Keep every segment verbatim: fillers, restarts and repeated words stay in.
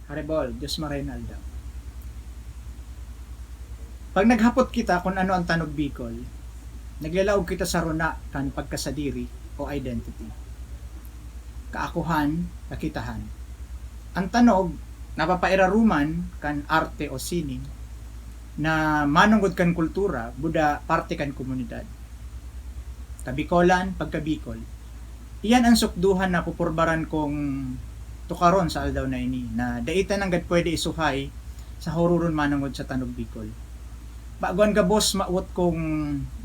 Haribol, Diyos marahay na aldaw. Pag naghapot kita kun ano an tanog Bicol, naglalaog kita sa rona kan pagkasadiri o identity. Kaakohan, kakitahan. An tanog, napapairaruman kan arte o sining na manongod kan kultura, buda parte kan komunidad. Kabikolan, pagkabikol. Iyan an sukduhan na pupurbaran kong tukaron sa aldaw na ini, na dai ta nanggad pwede isuhay sa hururon manongod sa tanog Bicol. Bago an gabos, mawot kong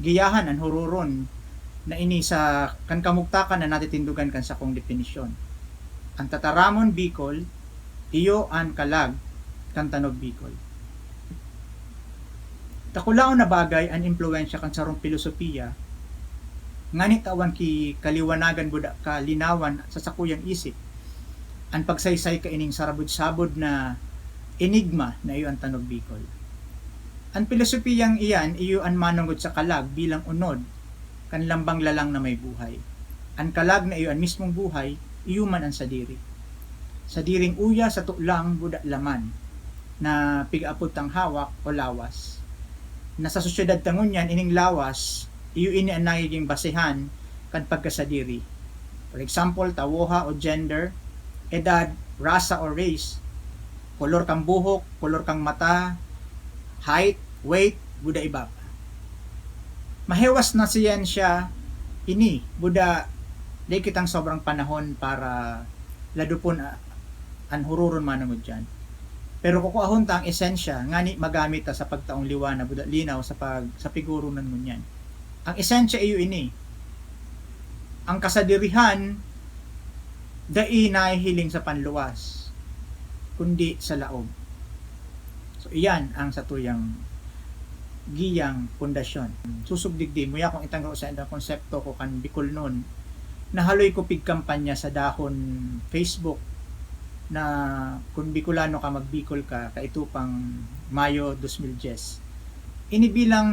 giyahan an hururon na ini sa kan kamugtakan na natitindogan kan sakong definisyon. An tataramon Bicol, iyo an kalag kan tanog Bicol. Dakulaon na bagay an impluwensya kan sarong pilosopiya, ngani tawan ki kaliwanagan buda kalinawan sa sakuyang isip, an pagsaysay kaining sarabod-sabod na enigma na iyo an tanog Bicol. An pilosopiyang iyan iyo an manongod sa kalag bilang unod kan lambang lalang na may buhay. An kalag na iyo an mismong buhay, iyo man an sadiri. Sadiring uya sato lang buda laman, na pigaapod tang hawak o lawas, na sa sosyedad ta ngunyan ining lawas, iyo ini an nagiging basehan kan pagkasadiri. For example, tawoha o gender, edad, rasa o race, kolor kan buhok, kolor kan mata, height, weight, buda iba pa. Mahewas na siyensya ini, buda di kitang sobrang panahon para ladupon a-, an hururon manongod diyan. Pero kukuahon ta ang esensya ngani magamit ta sa pagtaong liwanag, buda linaw sa pag-, sa pighurunan ngunyan. Ang esensya iyo ini. Ang kasadirihan dai nahihiling sa panluwas, kundi sa laog. So, iyan ang satuyang giyang pundasyon. Susog digdi, muya kong itanggaw sa indang konsepto ko kan Bicolnon. Nahaloy ko pigkampanya sa dahon Facebook na kun Bicolano ka, magbikol ka, kaito pang Mayo dos mil dyes. Ini bilang,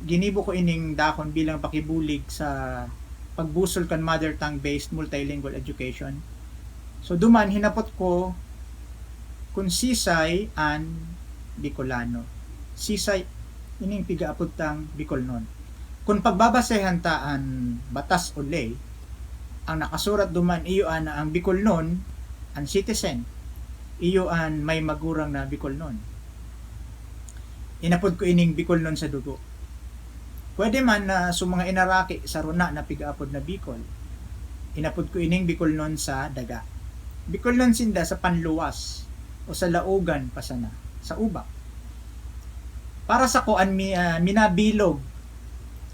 ginibo ko ining dahon bilang pakibulig sa pagbusol kan mother tongue-based multilingual education. So, duman, hinapot ko kun sisay an Bicolano. Sisay ining pigaapod tang Bicolnon. Kun pagbabasehan ta an batas o ley, ang nakasurat duman iyo an, ang Bicolnon, an citizen, iyo an may magurang na Bicolnon. Inapod ko ining Bicolnon sa dugo. Pwede man na sa mga inaraki sa runa na pigaapod na Bicol, inapod ko ining Bicolnon sa daga. Bicolnon sinda sa panluwas o sa laogan pa sana, sa uba. Para sako, an mi-, ah, minabilog,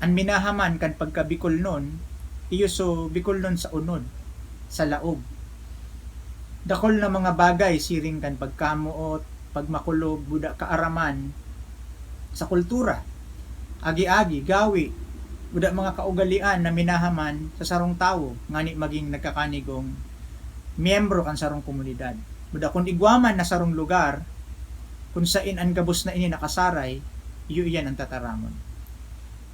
an minahaman kan pagka-Bicolnon, iyo so Bicolnon sa unod, sa laog. Dakul na mga bagay siring kan pagkamoot, pagmakulog, buda kaaraman sa kultura, agi-agi, gawi, buda mga kaugalian na minahaman sa sarong tawo ngani magin nagkakanigong miyembro kan sarong komunidad. Buda kun igwa man na sarong lugar kun sain an gabos na ini nakasaray, iyo iyan an tataramon.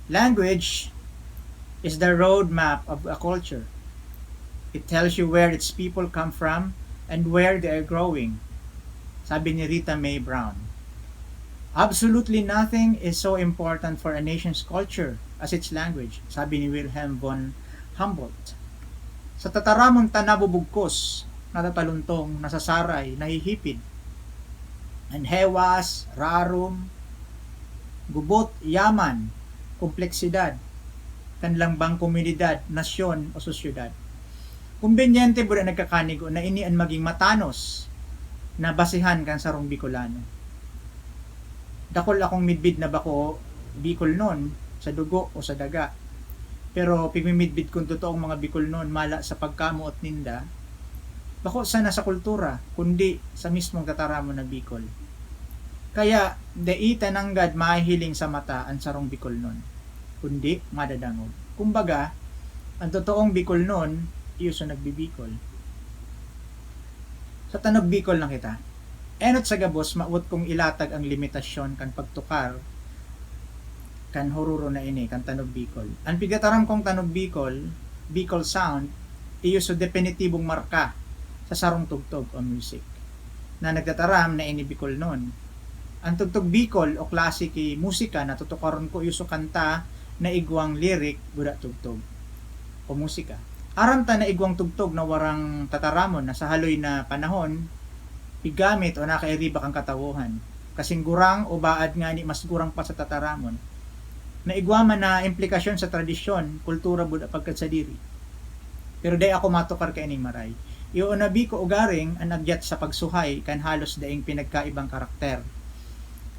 Language is the road map of a culture. It tells you where its people come from and where they are growing, sabi ni Rita Mae Brown. "Absolutely nothing is so important for a nation's culture as its language," sabi ni Wilhelm von Humboldt. Sa tataramon ta nabubugkos, natatalontong, nasasaray, nahihipid. An hewas, rarom, gubot, yaman, kompleksidad kan langbang komunidad, nasyon o sosyedad. Kombinyente buda nagkakanigo na ini an magin matanos na basehan kan sarong Bicolano. Dakul akong midbid na bako Bicolnon sa dugo o sa daga. Pero pigmimidbid kun totoong mga Bicolnon mala sa pagkamoot ninda, bako sana sa kultura, kundi sa mismong tataramon na Bicol. Kaya, dai ta nanggad mahihiling sa mata an sarong Bicolnon, kundi madadangog. Kumbaga, an totoong Bicolnon, iyo so nagbibikol. Sa Tanog Bicol na kita. Enot sa gabos, mawot kong ilatag ang limitasyon kan pagtukar kan hororo na ini, kan Tanog Bicol. An pigataram kong Tanog Bicol, Bicol sound, iyo so definitibong marka sa sarong tugtog o music. na nagtataram na ini Bicolnon. An tugtog Bicol o klase ki musika na tutukaron ko iyo so kanta na igwang lirik, buda tugtog o musika. Aram ta na igwang tugtog na warang tataramon na sa haloy na panahon, pigamit o nakairiba kan katawohan. Kasing gurang o baad ngani mas gurang pa sa tataramon. Na igwa man na implikasyon sa tradisyon, kultura, buda pagkadsadiri. Pero dai ako matukar kaining maray. Iuunabi ko ugaring an agyat sa pagsuhay kan halos daing pinagkaibang karakter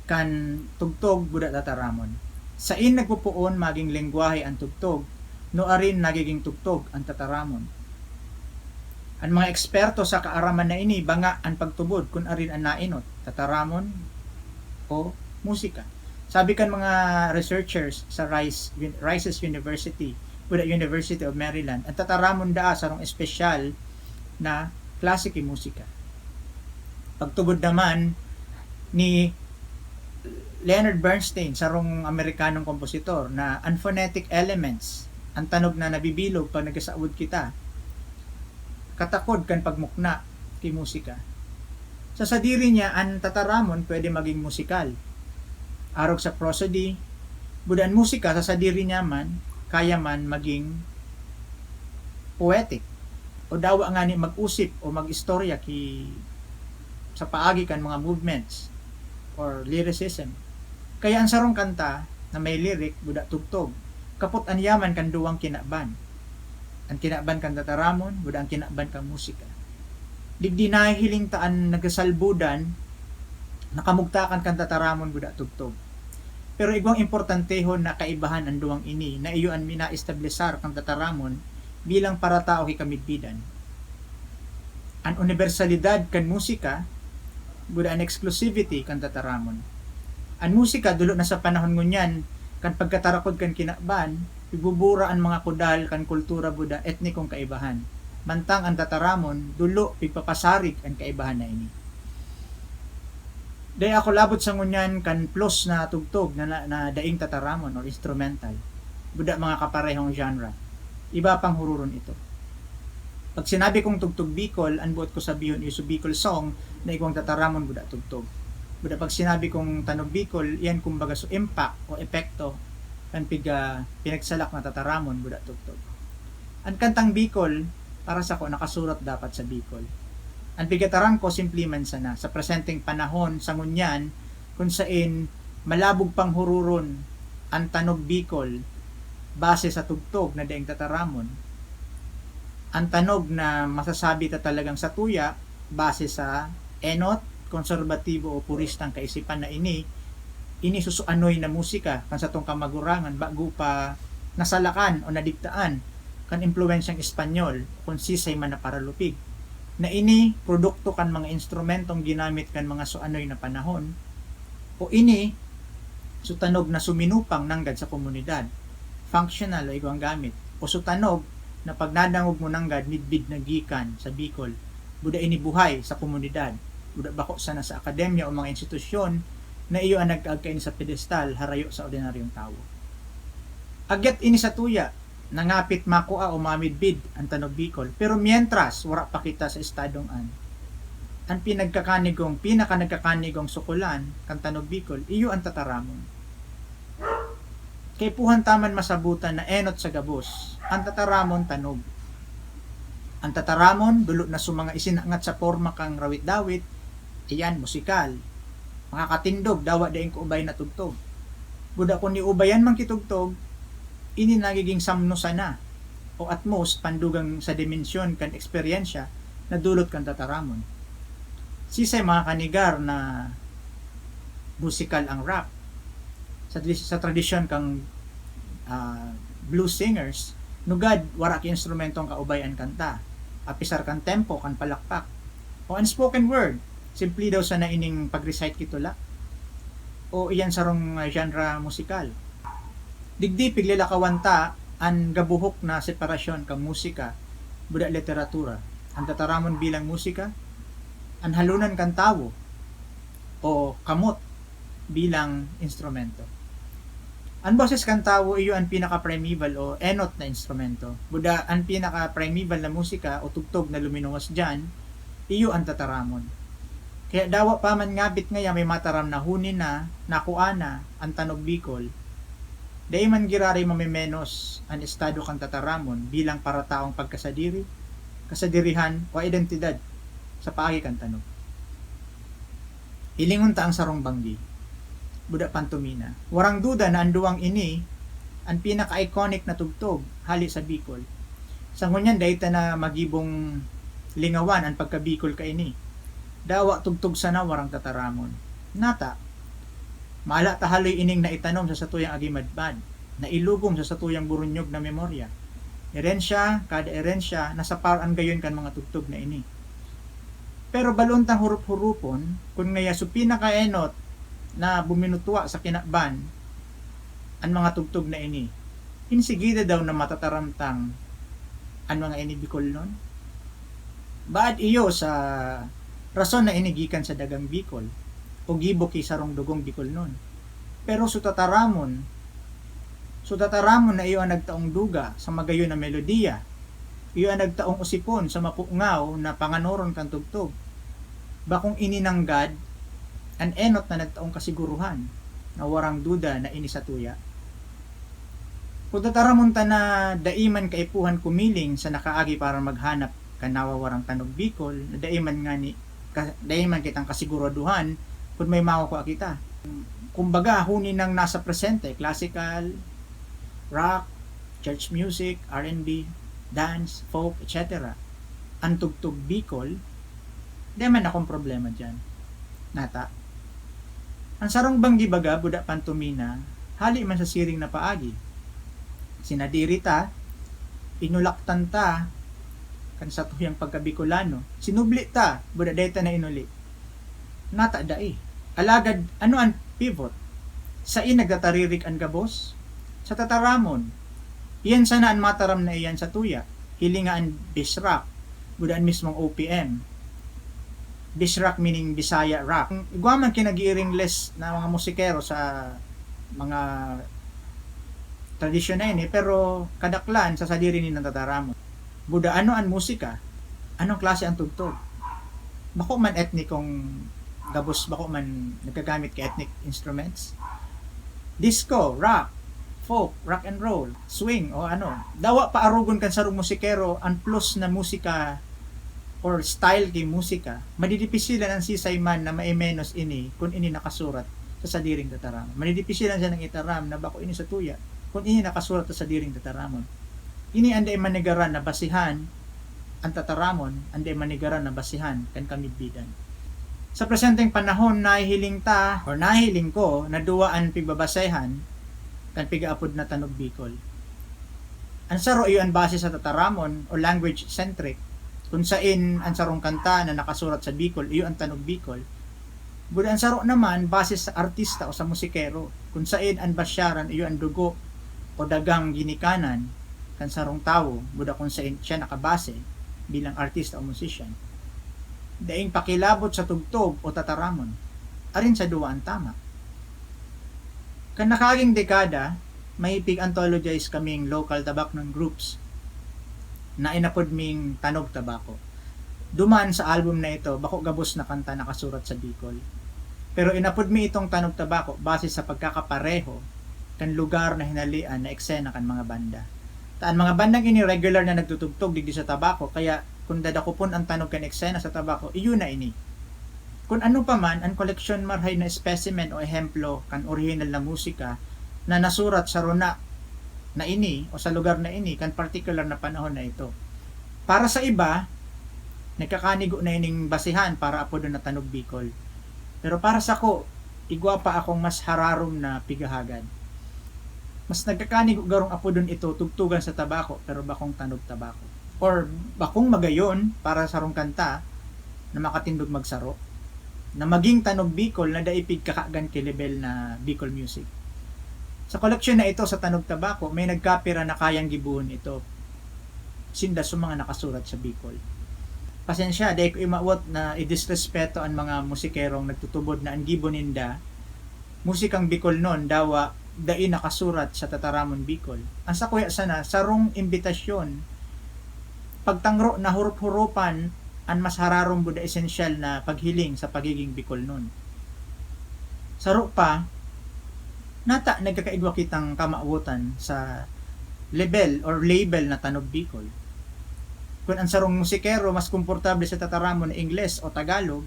kan tugtog, buda tataramon. Sain nagpopoon maging lengwahe an tugtog, nuarin nagiging tugtog an tataramon. An mga eksperto sa kaaraman na ini, banga an pagtubod kun arin an naenot, tataramon o musika. Sabi kan mga researchers sa Rice, Rice's University, with the University of Maryland, ang tataramon daa sarong espesyal na klase ki musika. Pagtubod naman ni Leonard Bernstein, sarong Amerikanong kompositor, na ang phonetic elements, ang tanog na nabibilog pag nagsasaud kita, katakod kan pagmukna ki musika. Sa sadiri niya, ang tataramon pwede maging musikal. Arog sa prosody, buda an musika sa sadiri niya man, kaya man maging poetic o dawa ngani mag-usip o mag-istorya ki sa paagi kan mga movements or lyricism. Kaya an sarong kanta na may lyric, buda tugtog, kapot an yaman kan duwang kinaban. An kinaban kan tataramon, buda an kinaban kan musika. Digdi nahihiling ta an nagasalbudan na kamugtakan kan tataramon, buda tugtog. Pero igwang importantehon na kaibahan an duwang ini na iyo an minaestablesar kan tataramon bilang paratao ki kamidbidan. An unibersalidad kan musika, buda an exclusivity kan tataramon. An musika, dulo na sa panahon ngunyan, kan pagkatarakod kan kinaban, igbubura an mga kudal kan kultura, buda etnikong kaibahan. Mantang an tataramon, dulo pigpapasarig an kaibahan na ini. Dai ako labot sa ngunyan kan plus na tugtog na, na, na daing tataramon or instrumental. Buda mga kaparehong genre. Iba pang hururon ito. Pag sinabi kong tugtog Bicol, an buot ko sabihon iyo so Bicol song na igwang tataramon, buda tugtog. Buda pag sinabi kong tanog Bicol, iyan kumbaga so impact o epekto kan piga pinagsalak na tataramon, buda tugtog. An kantang Bicol, para sako, nakasurat dapat sa Bicol. An pigataram ko, simple man sana, sa presenteng panahon, sa ngunyan, kun sain malabog pang hururon an tanog Bicol base sa tugtog na daing tataramon. An tanog na masasabi ta talagang satuya, base sa enot, konserbatibo o puristang kaisipan na ini, ini susuanoy na musika kan satong kamagurangan bago pa nasalakan o nadigtaan kan impluwensyang Espanyol o kun sisay man na paralupig, na ini produkto kan mga instrumentong ginamit kan mga suanoy na panahon, o ini sutanog na suminupang nanggad sa komunidad, functional o igwang gamit, o sutanog na pag nadangog mo nanggad midbid na gikan sa Bicol, buda ini buhay sa komunidad, buda bako sana sa akademya o mga institusyon na iyo an nagkaagkain sa pedestal harayo sa ordinaryong tawo. Agyat ini satuya, nangapit makua o mamidbid an tanog Bicol, pero mientras wara pa kita sa estadong an, an pinagkakanigong, pinakanagkakanigong sukulan kan tanog Bicol, iyo an tataramon. Kaipuhan ta man masabutan na enot sa gabos, an tataramon tanog. An tataramon, dulo na sa mga isinangat sa porma kang rawit-dawit, iyan musikal. Makakatindog, dawa daing kaubay na tugtog. Buda kun iubayan man kitugtog, ini nagiging samno sana, o at most, pandugang sa dimensyon kan eksperyensya na dulot kan tataramon. Sisay makakanigar na musikal ang rap? Sa, sa tradisyon kang, ah, blues singers, nugad wara ki instrumento ang kaubay an kanta, apisar kan tempo kan palakpak. O an spoken word, simple daw sana ining pag-recite ki tula. O iyan sarong, ah, genre musikal. Digdi piglalakawan ta an gabuhok na separasyon kan musika, buda literatura, an tataramon bilang musika, an halonan kan tawo, o kamot bilang instrumento. An boses kan tawo iyo an pinaka-primeval o enot na instrumento. Buda an pinaka-primeval na musika o tugtog na luminuwas diyan, iyo an tataramon. Kaya dawa pa man ngabit ngaya may mataram na huni na, nakua na, an Tanog Bicol, dai man giraray mamimenos an estado kan tataramon bilang parataong pagkasadiri, kasadirihan o identidad sa paagi kan tanog. Hilingon ta ang sarong banggi, Buda Pantomina. Warang duda na an duwang ini an pinaka-iconic na tugtog hali sa Bicol. Sa ngunyan, dai ta na magibong lingawan an pagka-Bicol kaini. Dawa tugtog sana warang tataramon. Nata, mala ta haloy ining naitanom sa satuyang agimadmad, nailugom sa satuyang buronyog na memorya. Erensya, kada erensya, nasa par an gayon kan mga tugtog na ini. Pero balon tang hurup-hurupon, kun ngaya so pinakaenot na buminutwa sa kinaban an mga tugtog na ini, insigida daw na matataramtang an mga ini Bicolnon? Baad iyo sa rason na ini gikan sa dagang Bicol o gibo ki sarong dugong Bicolnon. Pero so tataramon, so tataramon na iyo an nagtaong duga sa magayon na melodiya, iyo an nagtaong osipon sa mapungaw na panganoron kan tugtog. Bakong ini nanggad an enot na nagtaong kasiguruhan na warang duda na ini satuya. Kung tataramon ta na dai man kaipuhan kumiling sa nakaagi para maghanap kan nawawarang tanog Bicol, na dai man ngani ka-, dai man kitang kasiguraduhan kun may makukua kita. Kumbaga, huni nang nasa presente, classical, rock, church music, R and B, dance, folk, et cetera. An tugtog Bicol, dai man akong problema diyan. Nata, an sarong banggi baga, Buda Pantomina, hali man sa siring na paagi. Sinadiri ta, inulaktan ta kan satuyang pagka-Bicolano. Sinubli ta, buda dai ta na inuli. Nata dai. Alagad, ano an pivot? Sain nagtataririk an gabos? Sa tataramon. Iyan sana an mataram na iyan satuya. Hilinga an Bisrock, buda an mismong O P M. Bisrock meaning Bisaya rock. Igwa man ki nag-iiring list na mga musikero sa mga tradisyon na ini, pero kadaklan sa sadiri nilang tataramon. Buda, ano an musika? Anong klase an tugtog? Bako man etnikong gabos, bako man nagkagamit ka ethnic instruments. Disco, rock, folk, rock and roll, swing, o ano. Dawa paarogon kan sarong musikero an plus na musika or style ki musika. Madidipisilan an sisay man na maimenos ini kun ini nakasurat sa sadiring tataramon. Madidipisilan siya nang itaram na bako ini satuya kun ini nakasurat sa sadiring tataramon. Ini an dai manigaran na basihan an tataramon, an dai manigaran na basihan kan kamidbidan. Sa presenteng panahon, nahihiling ta or nahihiling ko na duwa an pigbabasehan kan pigaapod na Tanog Bicol. An saro iyo an base sa tataramon o language-centric, kun sain an sarong kanta na nakasurat sa Bicol iyo an Tanog Bicol. Buda an saro naman base sa artista o sa musikero, kun sain an basyaran iyo an dugo o dagang ginikanan kan sarong tawo, buda kun sain siya nakabase bilang artista o musician. Daing pakilabot sa tugtog o tataramon. Arin sa duwa an tama? Kan nakaaging dekada, may pig-anthologize kaming local Tabacnon groups na inapod ming Tanog Tabako. Duman sa album na ito, bako gabos na kanta nakasurat sa Bicol. Pero inapod mi itong Tanog Tabako base sa pagkakapareho kan lugar na hinalean na eksena kan mga banda. Ta an mga bandang ini regular na nagtutugtog digdi sa Tabako, kaya kun dadakopon an tanog kan eksena sa Tabako, iyo na ini. Kun ano pa man, an koleksyon marhay na specimen o ehemplo kan orihinal na musika na nasurat sa rona na ini o sa lugar na ini kan partikular na panahon na ito. Para sa iba, nagkakanigo na ining basihan para apodon na Tanog Bicol. Pero para sako, igwa pa akong mas hararom na pigahagad. Mas nagkakanigo garong apodon ito tugtugan sa Tabako, pero bakong Tanog Tabako. Or bakong magayon para sarong kanta na makatindog magsaro, na maging Tanog Bicol na dai pigkakagan ki lebel na Bicol music. Sa koleksyon na ito sa Tanog Tabako, may nagkapira na kayang gibohon ito sinda sa mga nakasurat sa Bicol. Pasensya, dai ko imawot na idisrespeto an mga musikerong nagtutubod na an gibo ninda, musikang Bicolnon, dawa dai nakasurat sa tataramon Bicol. An sakuya sana, sarong imbitasyon, pagtangro na hurup-hurupan an mas hararom buda esensyal na paghiling sa pagiging Bicolnon. Saro pa, nata nagkakaigwa kitang kamawotan sa level or label na Tanog Bicol. Kun an sarong musikero mas komportable sa tataramon na Ingles o Tagalog,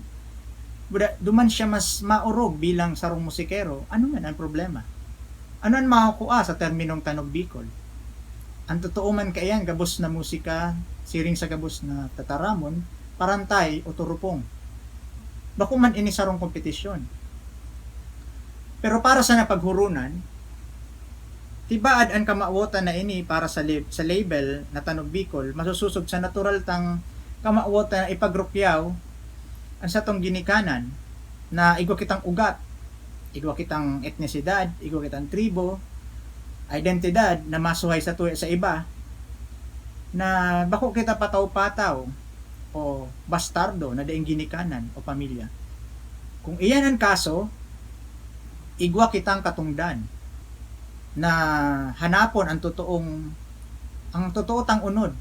buda, duman siya mas maorog bilang sarong musikero, ano man ang problema? Ano an makukua sa terminong Tanog Bicol? An totoo man kaiyan gabos na musika, siring sa gabos na tataramon, parantay o turupong. Bako man ini sarong kompetisyon. Pero para sa napaghurunan, tibaad an kamawotan na ini para sa lab-, sa label na Tanog Bicol, masususob sa natural tang kamawotan na ipagrukyaw an satong ginikanan na igwa kitang ugat, igwa kitang etnisidad, igwa kitang tribo, identidad na masuhay sa tuya sa iba, na bako kita pataw-pataw o bastardo na daing ginikanan o pamilya. Kung iyan an kaso, igwa kitang katungdan na hanapon ang totoong, ang totoo tang unod,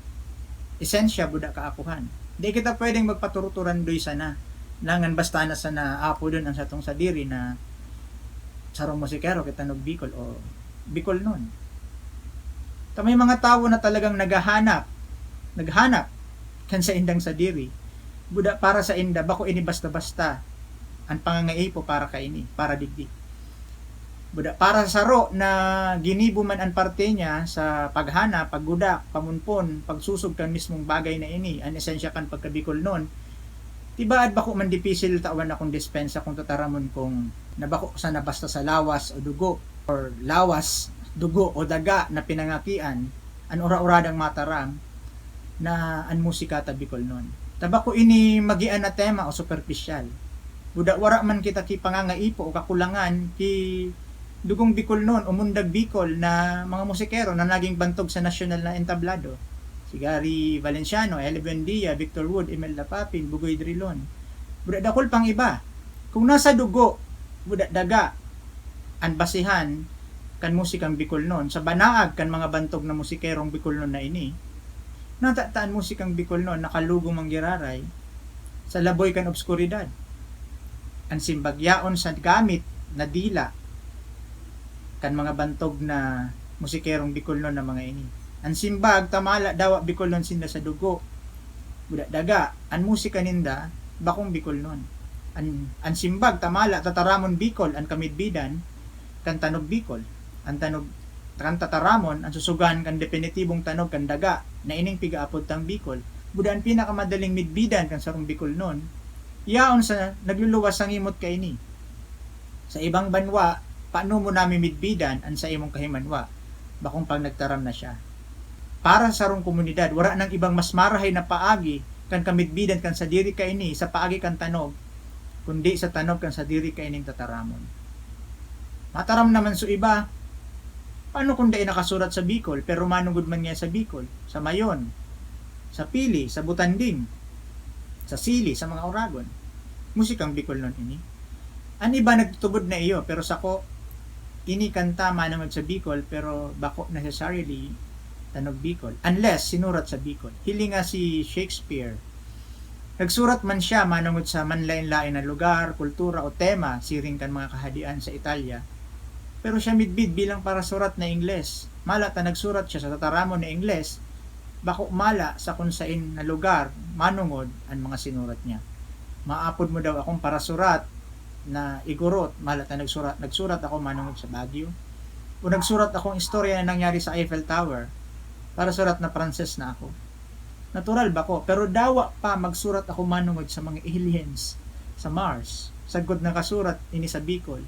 esensya, buda kaapuhan. Di kita pwedeng magpaturuturan doy sana, nangan basta na sana apodon ang satong sadiri na sarong musikero kita Tanog Bicol o Bicolnon. Ta may mga tawo na talagang naghahanap, naghanap kan saindang sadiri. Buda para sainda, bako ini basta-basta an pangangaipo para kaini, para digdi. Buda para sa saro na ginibo man an parte niya sa paghanap, paggudak, pamunpon, pagsusog kan mismong bagay na ini, an esensya kan pagkabikolnon, tibaad bako man dipisil tawan akong dispensa kung tataramon kong na bako sana basta sa lawas o dugo, or lawas, dugo o daga na pinangakian, an ura-uradang mataram na an musika ta Bicolnon. Ta bako ini magian na tema o superpisyal. Buda wara man kita ki pangangaipo o kakulangan ki dugong Bicolnon o mundag Bicol na mga musikero na naging bantog sa nasyonal na entablado. Si Gary Valenciano, Eli Buendia, Victor Wood, Imelda Papin, Bugoy Drilon. Buda dakul pang iba. Kung nasa dugo, buda daga, an basihan kan musikang Bicolnon, sa banaag kan mga bantog na musikerong Bicolnon na ini, nata ta an musikang Bicolnon nakalugo man giraray sa laboy kan obskuridad. An simbag yaon sa gamit na dila kan mga bantog na musikerong Bicolnon na mga ini. An simbag ta mala dawa Bicolnon sinda sa dugo. Buda daga, an musika ninda, bakong Bicolnon. An, an simbag ta mala tataramon Bicol an kamidbidan kan Tanog Bicol. An tanog, kan tataramon, an susugan kan definitibong tanog kan daga na ining pigaapod tang Bicol. Buda an pinakamadaling midbidan kan sarong Bicolnon, yaon sa nagluluwas sa ngimot kaini. Sa ibang banwa, paano mo namimidbidan an sa imong kahimanwa? Bakong pag nagtaram na siya. Para sa sarong komunidad, wara nang ibang mas marahay na paagi kan kamidbidan kan sadiri kaini sa paagi kan tanog, kundi sa tanog kan sadiri kaining tataramon. Mataram naman sa iba, paano kung dai nakasurat sa Bicol, pero manugod man niya sa Bicol, sa Mayon, sa Pili, sa Butanding, sa Sili, sa mga Oragon? Musikang Bicolnon ini. An iba nagtutubod na iyo, pero sako, ini kanta manungod sa Bicol, pero bako necessarily Tanog Bicol, unless sinurat sa Bicol. Hiling nga si Shakespeare, nagsurat man siya manungod sa manlaen-laen na lugar, kultura o tema siring kan mga kahadian sa Italia, pero siya midbid bilang parasurat na Ingles. Mala ta nagsurat siya sa tataramon na Ingles, bako mala sa kun saen na lugar manungod an mga sinurat niya. Maapod mo daw akong parasurat na igurot, mala ta nagsurat, nagsurat ako manungod sa Baguio, o nagsurat akong istorya na nangyari sa Eiffel Tower, parasurat na Pranses na ako. Natural bako, pero dawa pa magsurat ako manungod sa mga aliens, sa Mars, sagkod nakasurat ini sa Bicol.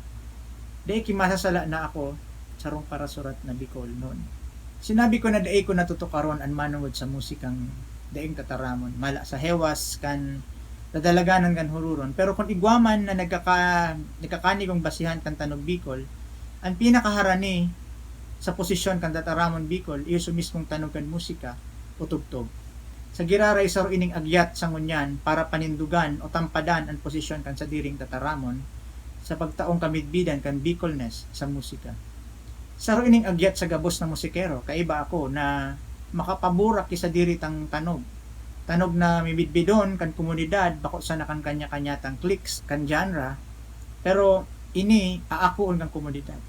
Dai ki masasala na ako sarong parasurat na Bicolnon. Sinabi ko na dai ko natutukaron an manungod sa musikang daing tataramon, mala sa hewas kan dadalaganan kan hururon. Pero kun igwa man na nagkaka-, nagkakanigong basihan kan Tanog Bicol, an pinakaharani sa posisyon kan tataramon Bicol iyo sa mismong tanog kan musika o tugtog. Sa giraray, saro ining agyat sa ngunyan para panindugan o tampadan an posisyon kan sadiring tataramon sa pagtaong kamidbidan kan Bicolness sa musika. Saro ining agyat sa gabos na musikero, kaiba ako, na makapaburak ki sadiri tang tanog. Tanog na mibidbidon kan komunidad, bako sana kan kanya-kanya tang cliques, kan genre, pero ini aakoon kan komunidad.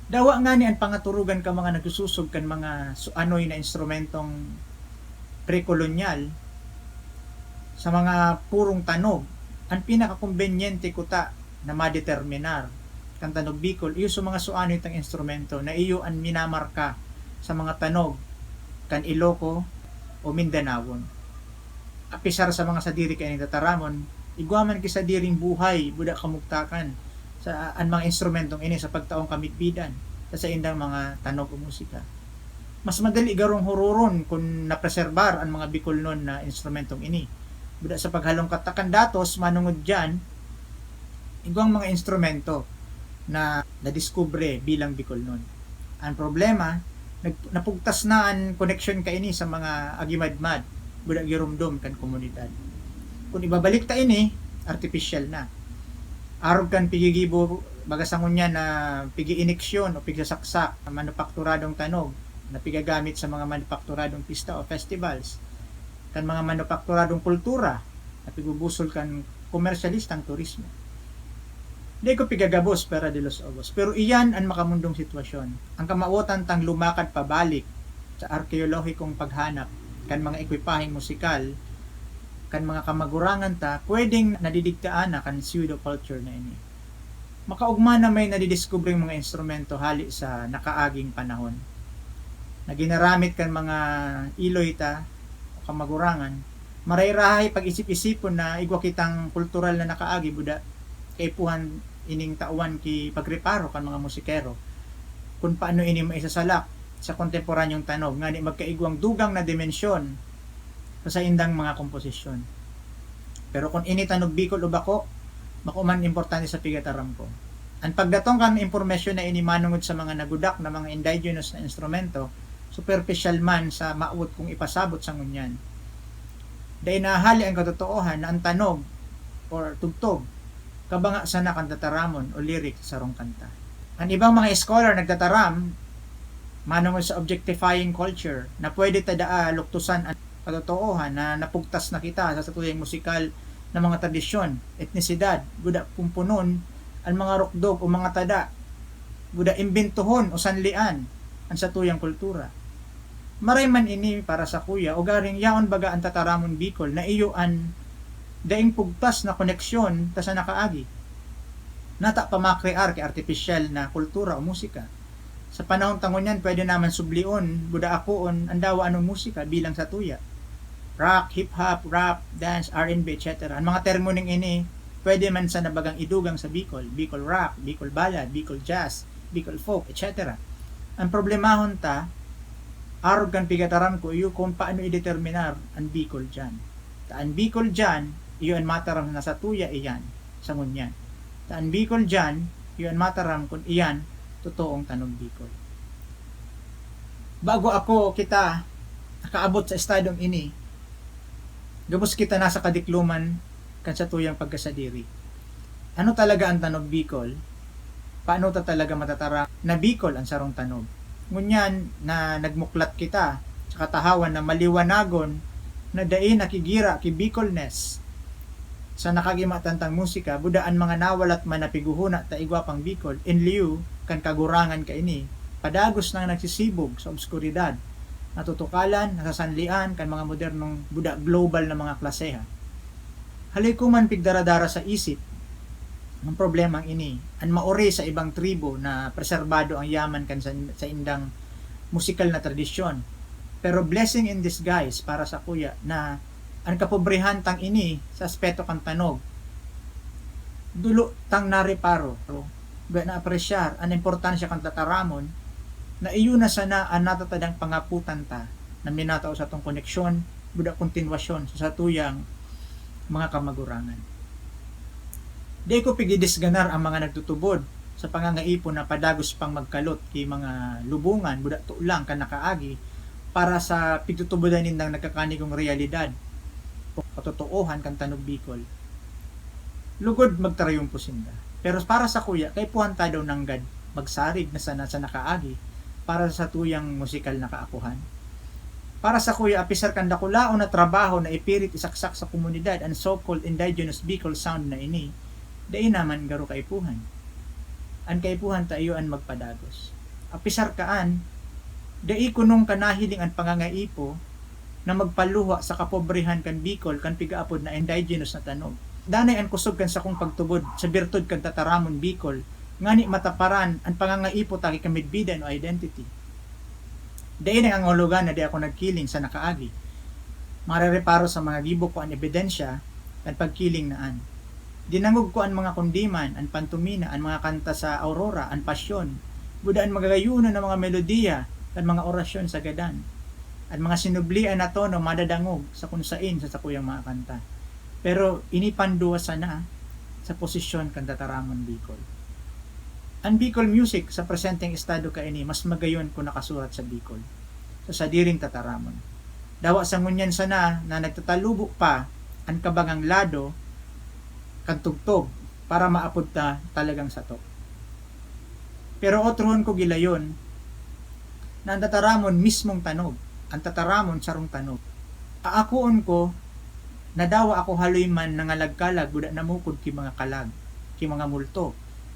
Dawa ngani an pangaturugan kan mga nagsusosog kan mga suanoy na instrumentong pre-kolonyal sa mga purong tanog, an pinakakombenyente kuta na madeterminar kan tanog Bicol, iyo sa mga suanoy tang instrumento na iyo an minamarka sa mga tanog kan Iloco o Mindanawon. Apisar sa mga sadiri kaining tataramon, igwa man ki sadiring buhay, buda kamugtakan sa an mga instrumentong ini sa pagtaong kamidbidan sa saindang mga tanog o musika. Mas madali garong huroron kun napreserbar an mga Bicolnon na instrumentong ini. Buda sa paghalongkat ta kan datos, manongod diyan, igwang mga instrumento na nadiskubre bilang Bicolnon. Ang problema, nag-, napugtas na an koneksyon kaini sa mga agimadmad, buda giromdom kan komunidad. Kun ibabalik ta ini, artipisyal na. Arog kan pigigibo, baga sa ngunyan na pigi-iniksyon o pigsasaksak, manupakturadong tanog na pigagamit sa mga manupakturadong pista o festivals, kan mga manupakturadong kultura na pigbubusol kan komersyalistang turismo. Di ko pigagabos, Pera de los Ogos, pero iyan an makamundong sitwasyon. Ang kamawotan tang lumakad pabalik sa arkeolohikong paghanap kan mga ekwipaheng musikal kan mga kamagurangan ta, pwedeng nadidigtaan na kan pseudo-culture na ini. Makaogma na may nadidiskubreng mga instrumento hali sa nakaaging panahon na ginaramit kan mga iloy ta o kamagurangan. Maray-rahay pag-isip-isipon na igwa kitang kultural na nakaagi, buda kaipuhan ining tawan ki pagreparo kan mga musikero kun paano ini maisasalak sa kontemporaneong tanog, ngani magkaigwang dugang na dimensyon sa saindang mga komposisyon. Pero kun ini tanog Bicol o bako, bako man importante sa pigataram ko. An pagdatong kan impormasyon na ini manongod sa mga nagudak na mga indigenous na instrumento, superpisyal man sa mawot kong ipasabot sa ngunyan. Dai nahali an katotoohan na an tanog or tugtog kabanga sana kan tataramon o lyric sa sarong kanta. An ibang mga scholar nagtataram manongod sa objectifying culture na pwede ta daa luktusan an katotoohan na napugtas na kita sa satuyang musikal na mga tradisyon, etnisidad, guda pumpunon, an mga rukdok o mga tada, guda imbentohon o sanlian an satuyang kultura. Maray man ini para sakuya, ugaring yaon baga an tataramon Bicol na iyo an daing pugtas na koneksyon ta sa nakaagi. Nata pa makrear ki artipisyal na kultura o musika. Sa panahon ta ngunyan, pwede naman sublion, buda akoon, an dawa anong musika bilang satuya. Rock, hip-hop, rap, dance, R and B, et cetera. An mga termo ning ini, pwede man sana bagang idugang sa Bicol, Bicol rock, Bicol ballad, Bicol jazz, Bicol folk, et cetera. An problemahon ta, arog kan pigataram ko iyo kun paano ideterminar an Bicol diyan. Ta an Bicol diyan, iyo an mataram na satuya iyan sa ngunyan. Ta an Bicol diyan, iyo an mataram kun iyan totoong tanog Bicol. Bago ako kita nakaabot sa estadong ini, gabos kita nasa kadikloman kan satuyang pagkasadiri. Ano talaga an tanog Bicol? Paano ta talaga matataram na Bicol an sarong tanog? Ngunyan na nagmuklat kita sa katahawan na maliwanagon na dai nakigira ki Bicolness sa nakagimatantang musika, buda an mga nawalat man na pighuhuna ta igwa pang Bicol, in lieu kan kagurangan kaini, padagos nang nagsisibog sa obskuridad, natutukalan, nasasanlian kan mga modernong buda global na mga klaseha. Haloy ko man pigdara-dara sa isip ang problemang ini, an maori sa ibang tribo na preserbado ang yaman kan sa, sa indang musikal na tradisyon. Pero blessing in disguise para sakuya na an kapobrehan tang ini sa aspeto kan tanog, dulo tang nareparo, ga naapresyar an importansya kan tataramon na iyo na sana an natatadang pangaputan ta na minatao sa atong koneksyon, buda kontinwasyon sa satuyang mga kamagurangan. Di ko pigidisganar ang mga nagtutubod sa pangangaipon na padagos pang magkalot ki mga lubongan, buda tolang kan nakaagi, para sa pigtutubodan nindang nagkakanigong reyalidad o katotoohan kan tanog Bicol. Lugod magtarayumpo sinda. Pero para sakuya, kaipuhan ta daw nanggad magsarig na sana sa nakaagi para sa satuyang musikal na kaapuhan. Para sakuya, apisar kan dakulaon na trabaho na ipirit isaksak sa komunidad an so-called indigenous Bicol sound na ini, dai naman garo kaipuhan. An kaipuhan ta iyo an magpadagos. Apisar kaan, dai kunong ka nahiling an pangangaipo na magpaluha sa kapobrehan kan Bicol kan pigaapod na indigenous na tanog. Danay an kusog kan sakong pagtubod sa birtud kan tataramon Bicol, ngani mataparan an pangangaipo ta ki kamidbidan o identity. Dai nangangahulugan na di ako nagkiling sa nakaagi. Marereparo sa mga gibo ko an ebidensya kan pagkiling na an. Dinangog ko an mga kundiman, an pantomina, an mga kanta sa Aurora, an Pasyon, buda an magagayuno na mga melodiya kan mga orasyon sa gadan. An mga sinublian na tono madadangog sa kun sain sa sakuyang mga kanta. Pero ini pandua sana sa posisyon kan tataramon Bicol. An Bicol music sa presenteng estado kaini mas magayon kun nakasurat sa Bicol, sa sadiring tataramon. Dawa sa ngunyan sana na nagtatalubo pa an kabangang lado kan tugtog para maapod ta talagang sato. Pero otrohon ko gilayon na an tataramon mismong tanog, an tataramon sarong tanog. Aakoon ko na dawa ako haloy man nangalagkalag buda namukod ki mga kalag, ki mga multo,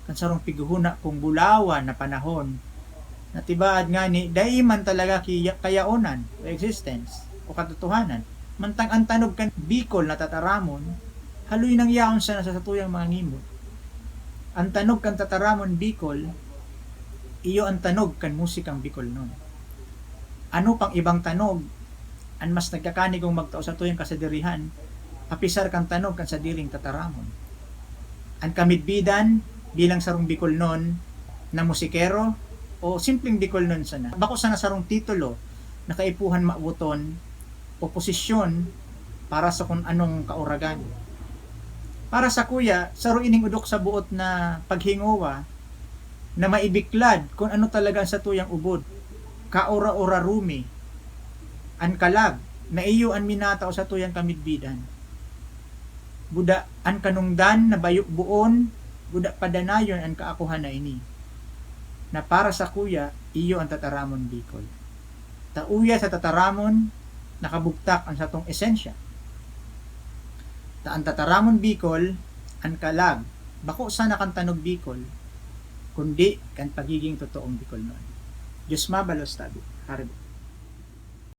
kan sarong pighuhuna kong bulawan na panahon, na tibaad ngani dai man talaga ki-, kayaonan o existence o katotohanan. Mantang an tanog kan Bicol na tataramon, haloy nang yaon sana sa satuyang mga ngimot. An tanog kan tataramon Bicol, iyo an tanog kan musikang Bicolnon. Ano pang ibang tanog an mas nagkakanigong magtao satuyang kasadirihan, apisar kan tanog kan sadiring tataramon? An kamidbidan bilang sarong Bicolnon na musikero o simpleng Bicolnon sana, bako sana sarong titulo na kaipuhan mawoton o posisyon para sa kun anong kauragan. Para sakuya, saro ining odok sa boot na paghingowa na maibiklad kun ano talaga an satuyang ubod, kaura-urarumi, an kalag, na iyo an minatao satuyang kamidbidan. Buda an kanungdan na bayo boon, buda padanayon an kaakohan na ini, na para sakuya, iyo an tataramon Bicol. Ta uya sa tataramon nakabugtak an satong esensya. Ta an tataramon Bicol, an kalag, bako sana kan tanog Bicol, kundi kan pagiging totoong Bicolnon. Diyos mabalos tabi. Haribo.